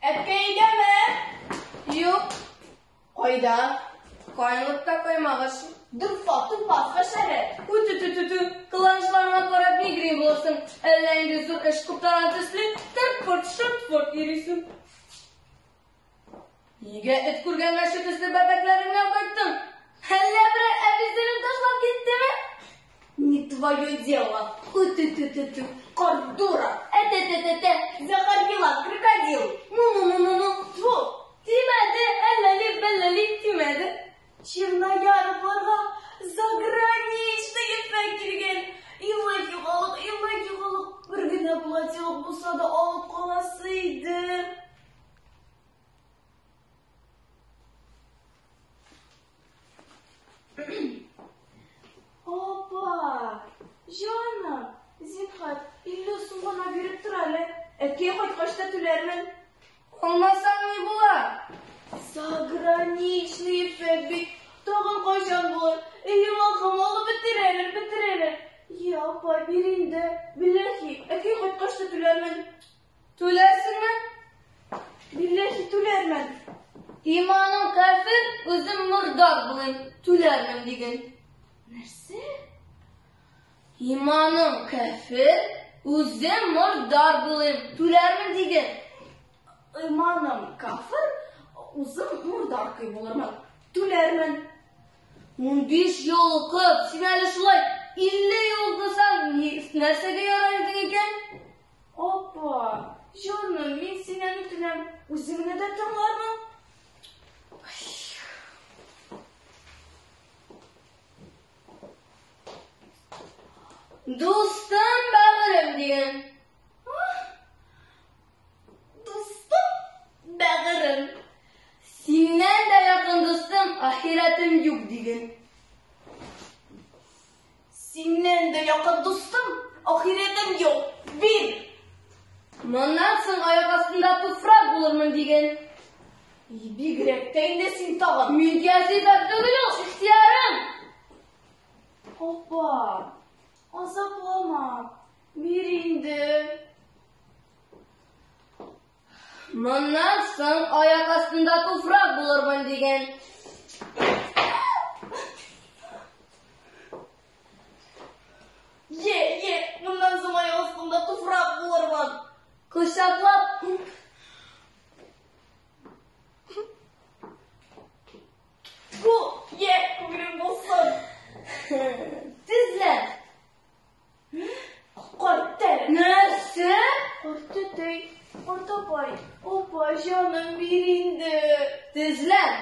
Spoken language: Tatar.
Әткәй өйдәме? Юк. Кайда? Каенлыкта каймак ашый. Дорфа, тупас, хәшәрәт. Үтү-тү-тү-тү, кыланышларыңа карап мигри булырсың. Әллә инде зур эш куптарган төсле, тырт-пырт, шырт-пырт йөрисең. Нигә эт күргән мәче төсле бәбәкләреңнән кайттың? Әллә берәр әбисенең ташлап киттеме? Не твое дело. Үтү-тү-тү-тү. Карт дура. Әтә-тә-тә-тә. Зәһәр елан, крокодил. Ну-ну-ну-ну-ну. Тьфу. Тимәде, әлләли, бәлләли, тимәде. Чернояровларга заграничный ефәк килгән. Илаһи халык, илаһи халык, бер генә платьелык булса да алып каласы иде. Апа, җаным, зинһар, 50 сум гына биреп тор әле. Әткәй кайткач та түләрмен. Алмасаң ни була? Заграничный ефәк бит. Тагын кайчан булыр? Илаһым, алып бетерәләр, бетерәләр. Йә, апа, бир инде. Билләһи, әткәй кайткач та түләрмен. Түләрсеңме? Билләһи, түләрмен. Иманым кәфер, үзем мордар булыйм, түләрмен диген. Нәрсә? Иманым кәфер, үзем мордар булыйм, түләрмен диген. Иманым кафыр, үзем мурдаркай булырмын. Түләрмен. 15 ел укып, син әле шулай 50 ел укысаң, нәрсәгә ярар идең икән? Апа, җаным, мин синнән үтенәм, үзеңне дә тыңлармын. Дустым бәгырем диген. Дустым, бәгырем. Синнән дә якын дустым, ахирәтем юк диген. Синнән дә якын дустым, ахирәтем юк. Бир. Моннан соң аяк астында туфрак булырмын диген. Бигрәк тә инде син тагын. Мин кәсифәт түгел ул, ихтиярым. Апа, азаплама. Бир инде. Моннан соң аяк астында туфрак булырмын диген. Е, е, моннан соң аяк астында туфрак булырмын. Кочаклап үп. Бу, е, күңелең булсын. Тезлән. Карт тәре. Нәрсә? Карт түтәй, карт апай, апа, җаным, бир инде. Тезлән.